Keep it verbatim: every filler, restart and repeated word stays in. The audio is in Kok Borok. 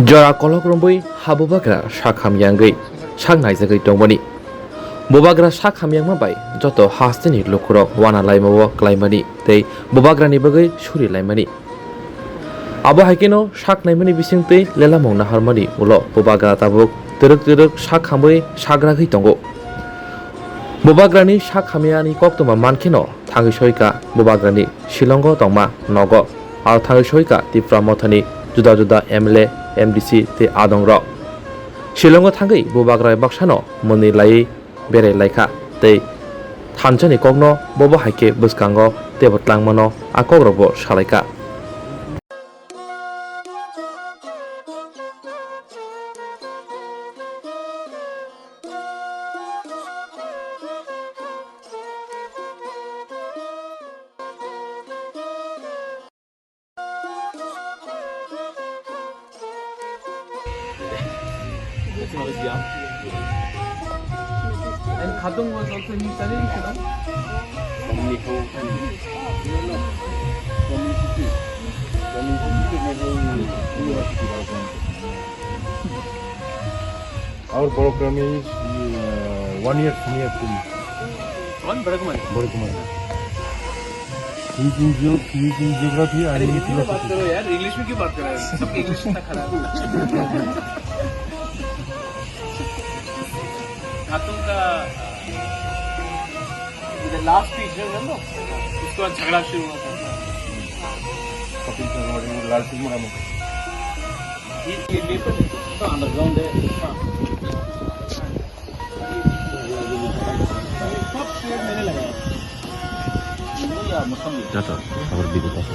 Jora kolok romwi ha bubagra sak hamya wngwi sak naijagwi tongmani. Bubagra sak hamyangma bai joto hasteni lukurok wana laimao klaimani tei bubagrani bagwi suri laimani. Abo hai kheno sak naimani bisingtwi lelamung naharmani ulo bubagra tabuk twrwk twrwk sak hamwi sagragwi tongo. Bubagrani sak hamyani koktwma mankheno thangwi soika bubagrani Shillongo tongma nogo. Aro thangwi soika Tipra Mothani juda juda M L A, M D C tei adongrok. Shillongo thangwi bubagra baksano mwnwi laiwi berai laikha tei thansani kokno bobo hai khe bwskango teibo tlangmano a kokrokbo salaikha. And Khatung was also in Italy, you know? Our program is uh, one year senior to me. कौन? बड़े कुमार। बड़े Kumar. He is in geo-, he is in geography and अरे in हिंदी में बात philosophy. करो यार, इंग्लिश में क्यों बात कर रहे हो? सबकी इंग्लिश इतना खराब है। खातून का, इधर लास्ट स्पीच है ना, उसके बाद झगड़ा शुरू हुआ था। कपिल शर्मा और लाल सिंह मुरामुख। ये, ये पेपर तो अंडरग्राउंड है। Tata, abar bidu tata.